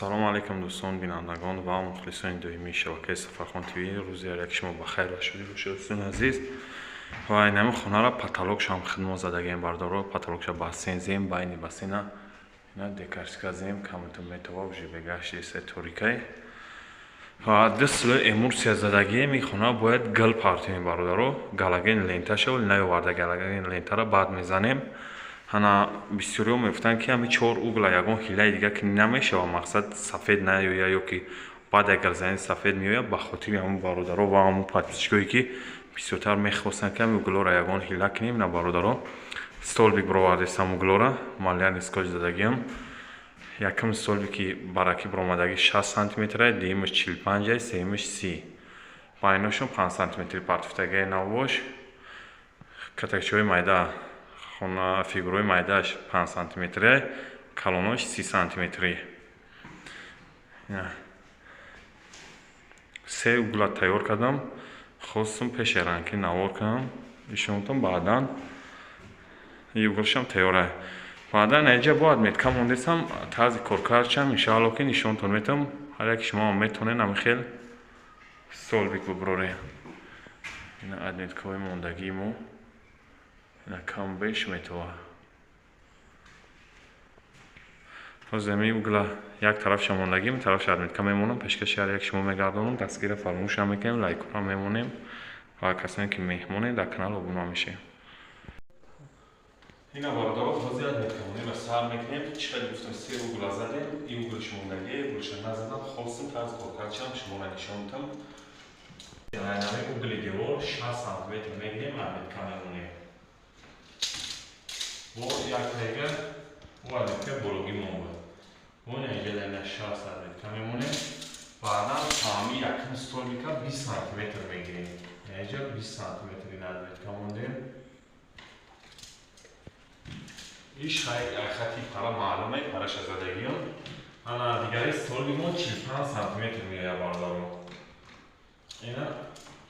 Салом алейкум дӯстон, бинандагон ва мухлисони доимии шабакаи Сафархон ТВ. Рӯзи ҳар яки шумо ба хайр ва шодӣ бошед, дӯстони азиз. Ва инами хонаро потолокшам хидмо задагем, бардоро потолокша бассейн зем, байни бассейна ина декарска зем, камту метова уже бегашти се торикай. Ва ду слой эмульсия задагием, ин хона бояд гил партоем, бародаро. Галоген ленташа наёварда, галоген лентара баъд мезанем. Ҳана бисёриҳо мегуфтанд, ки ҳами чор угла ягон ҳилаи дига ки намешава, мақсад сафед наёя ё ки баъд агар зани сафед меояд. Ба хотири ҳамун бародаро ва ҳамун подписчикое ки бисёртар мехостанд, ки ҳами углоро ягон ҳила кунем, на бародаро, столбик бировардестам, углора малярный скотч задагиам. Якум столбики баракӣ биромадаги 60 сантиметра, дуюмаш 45, сеюмаш 30. Байношон 5 сантиметри партуфтагаи навбош. Катакчаҳои майда, хона фигураи майдааш 5 сантиметри, калонош 30 сантиметри. Се угла тайёр кардам, хостум пеши ранги навор кунам, ишонтон баъдан и углашам тайёра. Баъдан инҷа бояд метка мондесам, тарзи коркардшам иншаалло ки нишонтон метам. Ҳар яки шумо метонед ҳамин хел столбик буброред. Ина адметкаҳои мондагии мо ина кам беш метова. Ҳозир ами угла як тарафша мондагим, тарафша адметка мемонам, пешкаши ҳар як шумо мегардонам. Дастгира фаромӯш намекунем, лайкҳоро мемонем ва касоне ки меҳмонед дар канал обуна мешавем. Ина бародаро, ҳозир адметкамониро сар мекунем. Чӣ хеле гуфтам, се угла задем, и углш мондагӣ, углша назадам, хостум тарзи коркардшам шуморо нишон дам. Ами угли девор 60 сантиметр мегирем, адметка мемонем. Бо як дақиқа о адметка бологӣ монда. Бо инҷа 60 адметка мемонем. Баъдан ҳами якум столбика 20 сантиметр мегирем. Инҷа 20 сантиметр ин адметка мондем. Иш хати пара маълуме, параша задагиён. Ана дигари столбик мо 45 сантиметр меояд, бародаро. Ина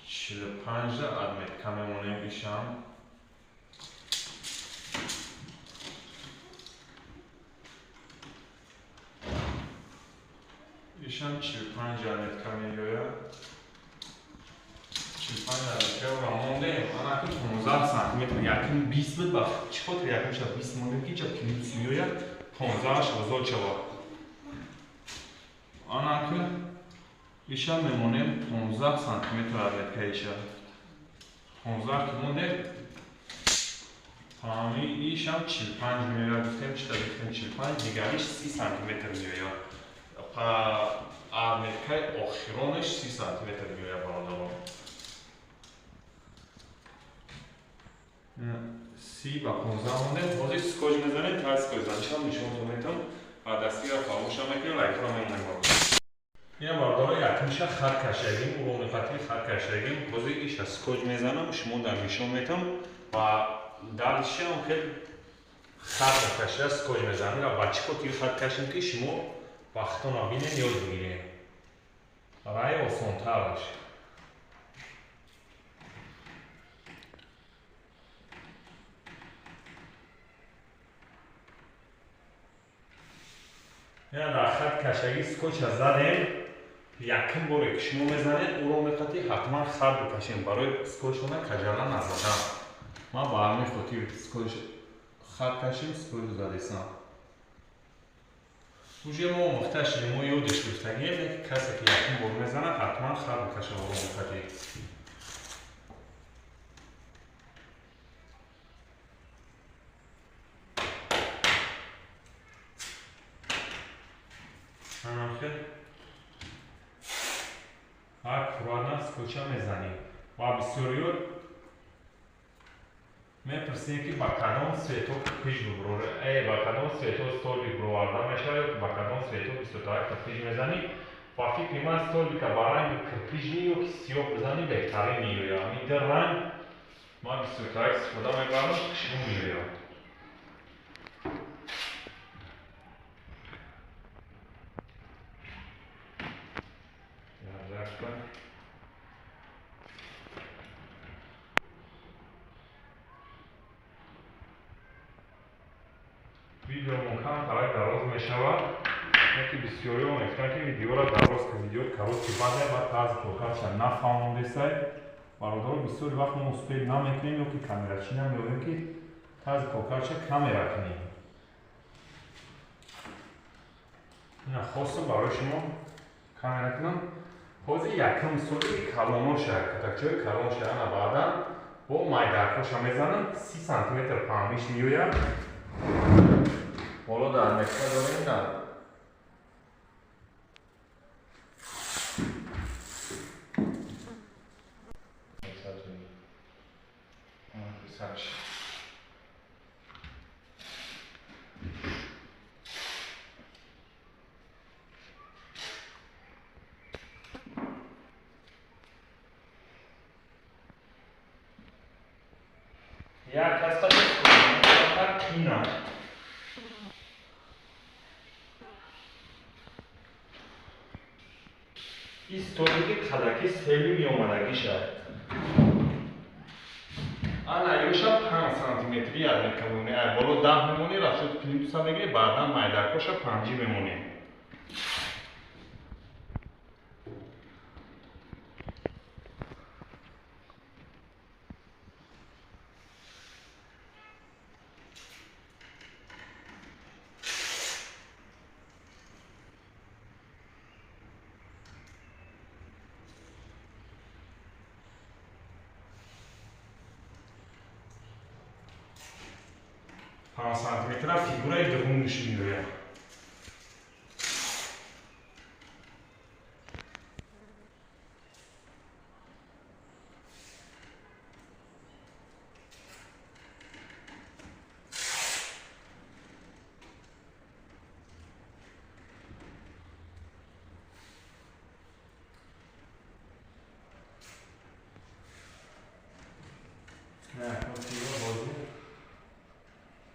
45 адметка мемонем ишам. Ишам 45 адметка меояд. 45 адметка ва мондем. Ана ки 15 сантиметр, якум 20 буд, ба чӣ хотир якумша 20 мондем, ки ча плюс меояд, 15-аш озод шавад. Ана ки ишам мемонем 15 сантиметр адметка иша. 15 ки мондем, ҳами ишам 45 меояд, гуфтем, чӣ гуфтем 45, дигариш 30 сантиметр меояд. Адметкаи охиронаш 30 сантиметр меояд, бародарон. 30 ба 15 мондем. Ҳозир скотч мезанем, тарзи скотч занишам нишонтон метам ва дастгира фаромӯш намекунем, лайкҳоро мемонем. Ина бародаро, якумша хат кашидагим, уровни хат кашидагим. Ҳозир иша скотч мезанам, шумо дар нишон метам ва дальшеам хел хат кашида скотч мезанам. Ва ба чӣ хотир хат кашем, ки шумо вақтона бинед, ёд бигиред. Раи осонтараш. Ина дар хат кашагӣ скотча задем. Якум боре ки шумо мезанед, уро мехоҳед ҳатман хат бикашем барои скотчона кажала назадан. Ман ба ҳамин хотир скотч хат кашем, скотч задесам. Уже мо омӯхта шудем, мо ёдеш гирифтагием, ки касе ки якум бор мезанад, ҳатман хат бикашад уро мехоҳед. Аккуратно скотча мезанем. Ва бисёриҳо мепурсем, ки ба кадом цветҳо кирпич буброрем, ба кадом цветҳо столбик бироварда мешавад ё ба кадом цветҳо бисёртар кирпич мезанӣ. Ба фикри ман столбика ба ранги кирпични ё ки сиёҳ бизанӣ беҳтарин меояд. Ҳамин ду ранг ман бисёртар истифода мебарам, хушбӯ меояд. Видеомон камтарак дароз мешавад. Яки бисёриҳо мегуфтанд, ки видеоро дароз кун, видеои короткий баъде баъд тарзи коркардша нафаҳмондесай. Бародаро, бисёри вақт мо успеть намекунем ё ки камерачӣ намеёбем, ки тарзи коркардша камера кунем. Ина хостам барои шумо камера кунам. Ҳозир якум соли калоноша, катакчаҳои калонша, ана баъдан бо майдаркоша мезанам, 30 сантиметр паҳниш меояд. Боло дар метра дорем на. Як кас қина. Ин столики қадаки сели меомадагиша. Ана ёша 5 сантиметри адметка мемонӣ. Ай боло 10 мемонӣ, расчёт плинтуса мегирӣ, баъдан майдакоша 5 мемонӣ. Сантиметра фигураи дуюмш меояд.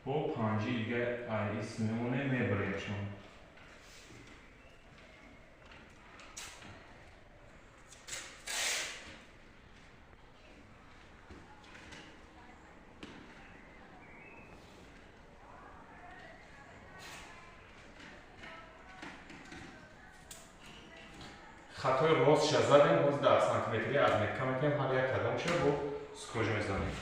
Бо панҷи дига ис мемоне, мебаремшон. Хатои ростша задем, боз 10 сантиметри адметка мекунем, ҳар як кадомша бо скотч мезанем.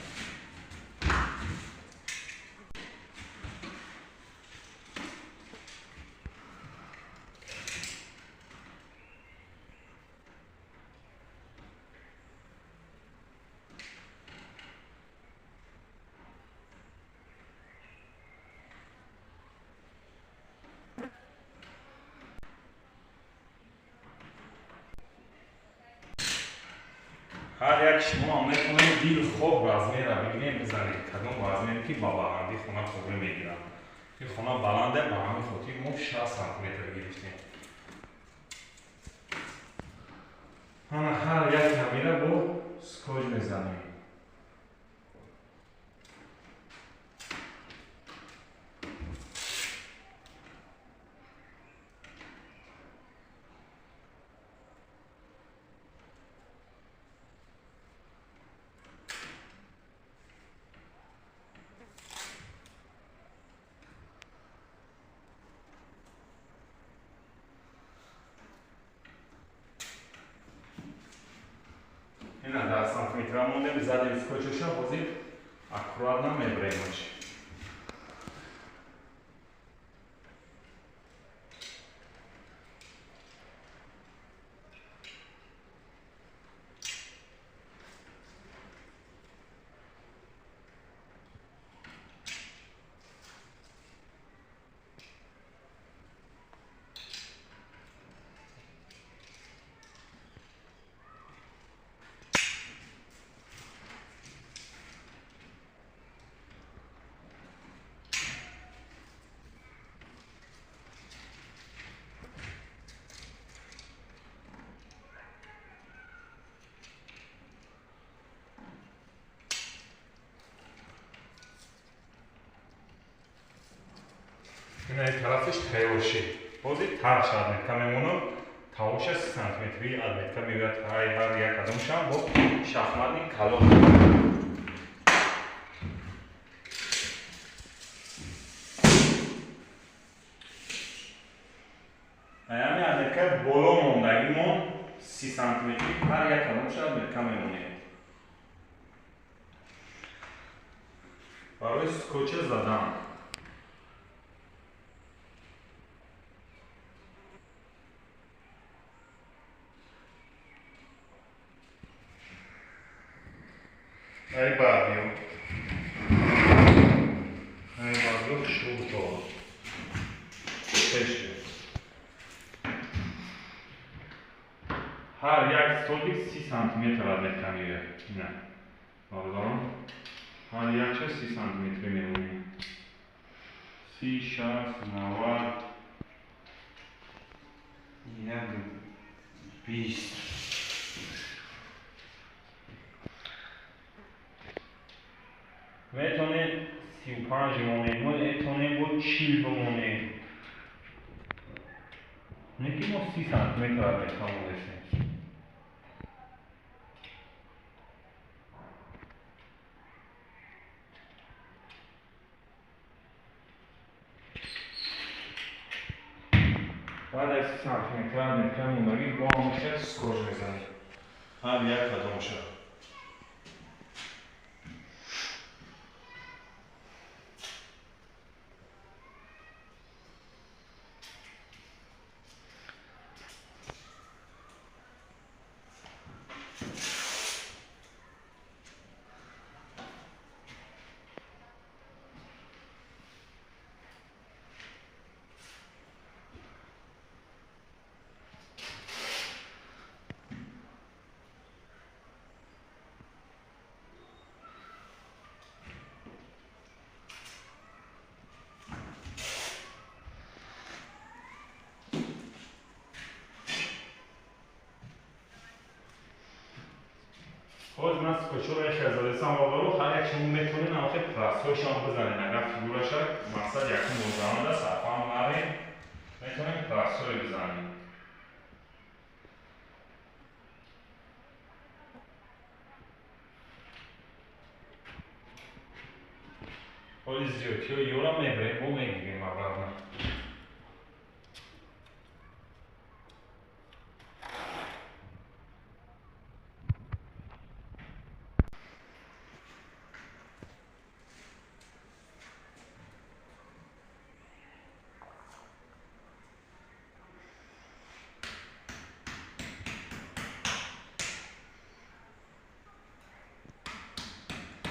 Ҳар як шумо ҳам метавонед дилхоҳ размерро бигирем, бизанед, кадом размере ки ба баландии хона қобил мегирад. Ин хона баланде, ба ҳамин хотир мо 60 сантиметр гирифтем. Ана ҳар як ҳамира бо скотч мезанем. Ина 10 сантиметра мондем, задем скотчаша, ҳозир аккуратно мебаремаш. Ина тарафиш тайёр шид. Ҳозир тарш адметка мемонам. Тавоша 30 сантиметри адметка меояд ҳар як кадомшам бо шахматни калон. Аями отметка боло мондагимон 30 сантиметри ҳар як кадомша отметка мемонем. Барои скотча задан. Ай бабио. Ай бабио шуто. Пеш. Ҳар як столбик 30 сантиметр отметка меояд. Ина. Бародарон, ҳар якша 30 сантиметр мемонем. 30, 60, 90, 1, 20. Метавонем 35 монем, метавонем бо 40 бимонем. Не ки мо 30 сантиметр отметка монесем. Баъд аз 30 сантиметр отметка мондагӣ бо ҳамоша скотч мезанем. Ҳар як кадомша. Ҳозир ман скотчҳоро яке задесам бародаро, ҳар як шумо метавонед ҳамахел прасҳояшон бизанед. Агар фигураша мақсад якум бозананда сарфаҳам нарем, метавонем прасҳое бизанем. Ҳоли зиёдтиҳо ёра мебарем, бо мегирем обратно.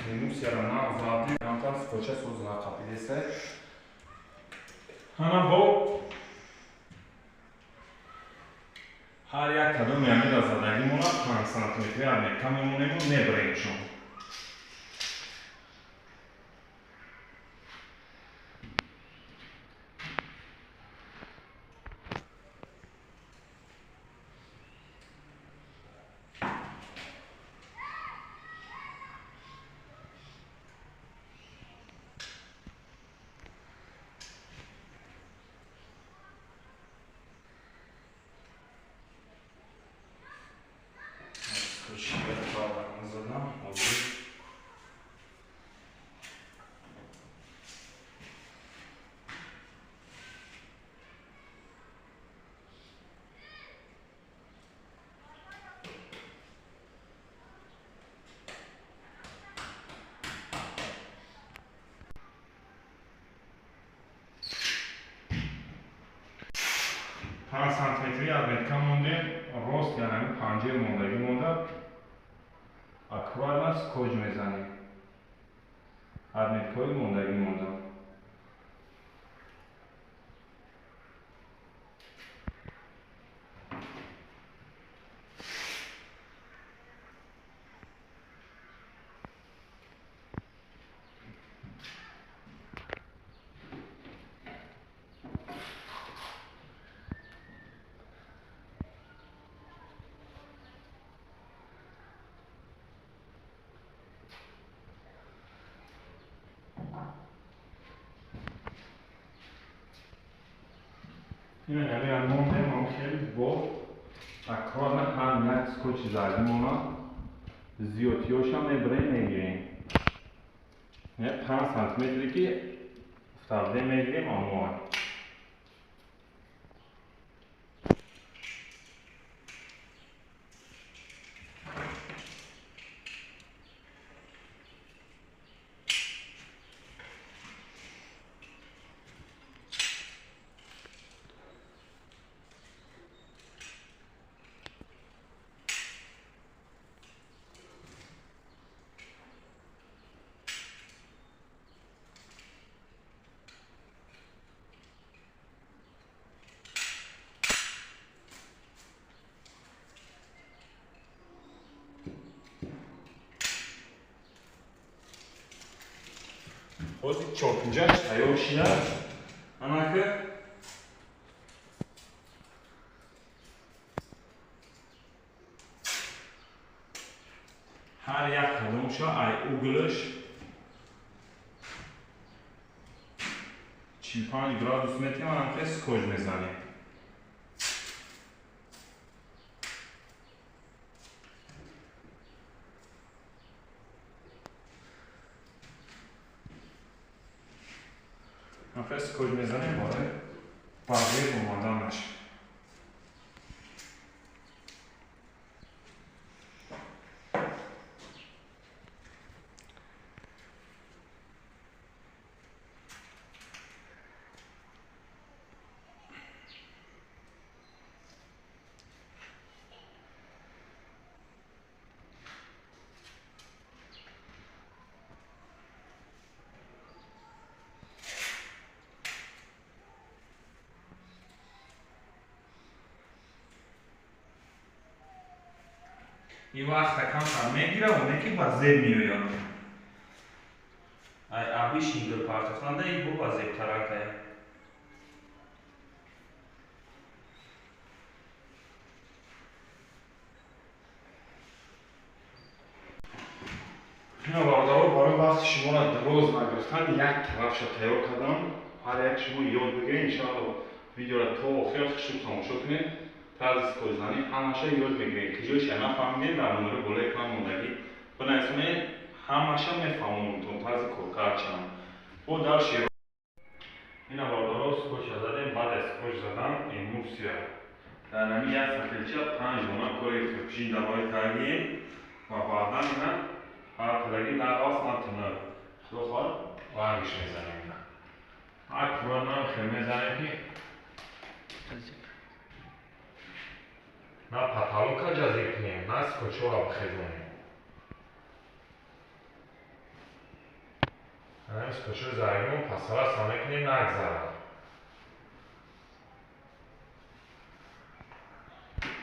Минусияра нағз камтар скотча соз нақапидеса. Ҳама бо ҳар як кадоми амира задагимона 5 сантиметри отметка мемонему мебаремшон. Сантиметри отметка мондем, рост яъне панҷаи мондагӣ монда, аккуратно скотч мезанем. Отметкаҳои мондагӣ монда. Ина мондем, ам хеле бо аккуратно ҳар як скотчи задимона зиёдтиёша мебарем, мегирем. 5 сантиметре ки уфтаде мегирем амоа. Ҳозир чоркунҷаш тайёр шуда. Анака ҳар як кадомша ай углаш 45 градус метем, анака скотч мезанем. Нафас скотч мезанем барои бағир омаданаш. Ин вақта камтар мегира, оне ки ба зеб меояд. Ай аби шингил партофтанда и бо ба зебтаракая. Ина бародаро, барои вақти шуморо дароз нагирифтан як тарафша тайёр кардам. Ҳар як шумо ёд бигиред, иншоалло видеоро то охир хушрӯ тамошо кунед. Тарзи скотчзанӣ ҳамаша ёд мегиред. Ки ҷойша нафаҳмидед, дар номери болои экран мондагӣ бинависонед, ҳамаша мефаҳмонтон тарзи коркардшам. Бо дар шер ина бародаро скотча задем. Баъд аз скотч задан эмулсия дар ҳамин як сафелча 5 дона кори кирпичи давои кардем ва баъдан ина ҳар қадаги на рост на тунук, худо хоҳад рангш мезанем. Ина ҳар кура намхел мезанем ки на потолока ҷазир кунем, на скотчҳоро бихезонем. Ҳамин скотчҳои зарримон пасараса мекунем, нагзарад.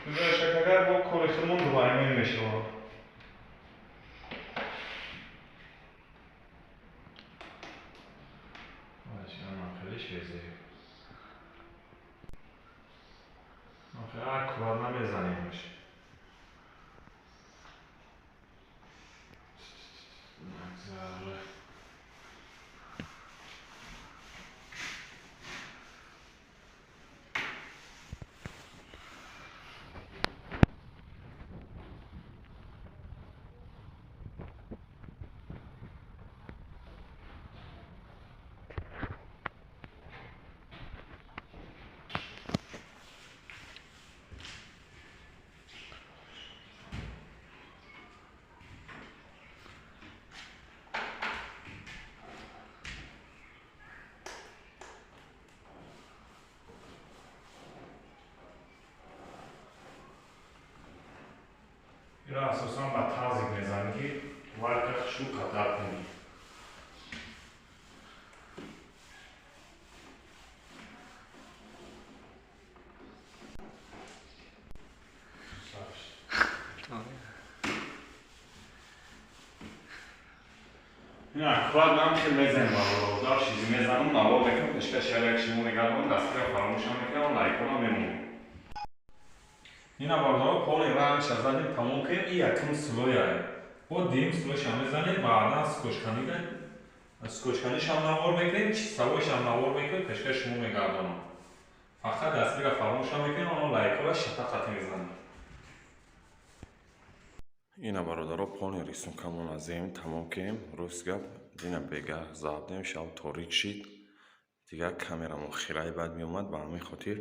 Куҷояшак агар бо кори худмон дуваймон мешавад. Хеле шезем. Аккурат намезанемаш. Нагзара. Ира асосан ба тазик мезанӣ, ки варка хушрӯ қатар кунӣ. Ина аккурат намхел мезанем бародаро. Дар чизи мезанам, навор мекунам, пешкаши ҳар як шумо мегардонам, дастгира фаромӯшам мекунам, лайкҳоро мемонам. Ина бародаро, поли рангша задем, тамом кардем. И якум слоя. Бо дуюм слойша мезанем, баъдан скотчканишам навор мекунем, чистовойшам навор мекунем, пешкаши шумо мегардонам. Фақат дастгира фаромӯшам мекунем, оно лайкҳоро шатақати мезанем. Ина бародаро, поли рисункамон азем тамом кардем. Рост гап, дина бегаҳ забдем, шаб торик шид. Дигар камерамо хирай бад меомад, ба ҳамин хотир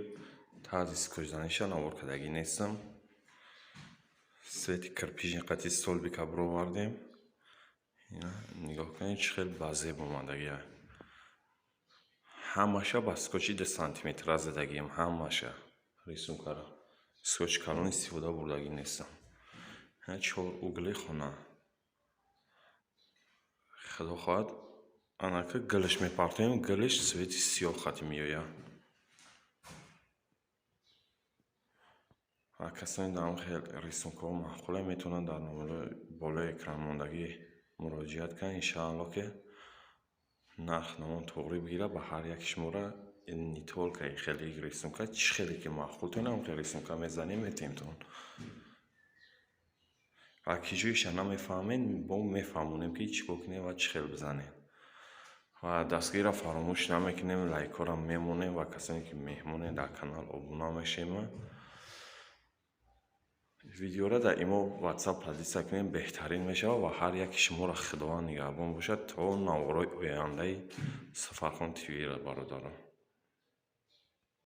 тарзи скотчзаниша навор кардагӣ нестам. Свети кирпични қати столбика бировардем. Ина нигоҳ кунед, чӣ хел ба зеб омадагия. Ҳамаша ба скотчи 2 сантиметра задагием, ҳамаша рисункара. Скотчи калон истифода бурдагӣ нестам. Чор угли хона. Худо хоҳад, анака гилиш мепартоем, гилиш свети сиёҳ хати меояд. Касоне дар он хел рисункаҳо маъқула метавонанд дар номерои болои экран мондагӣ муроҷиат кунанд. Иншаалло ки Нарх навон туғрӣ бигира, ба ҳар яки шуморо не только хеле рисунка, чӣ хеле ки маъқултон, ҳам хеле рисунка мезанем, метиҳемтон. Ва ки ҷоиша намефаҳмед, бо мефаҳмонем, ки чӣ кор кунем ва чӣ хел бизанем. Ва дастгирро фаромӯш намекунем, лайкҳоро мемонем ва касоне ки меҳмонед дар канал, обуна мешем. Видеоро дар имо, Ватсап поделиться кунем, беҳтарин мешавад. Ва ҳар яки шуморо Худованд нигаҳбон бошад то наворҳои ояндаи Сафархон ТВ, бародарон.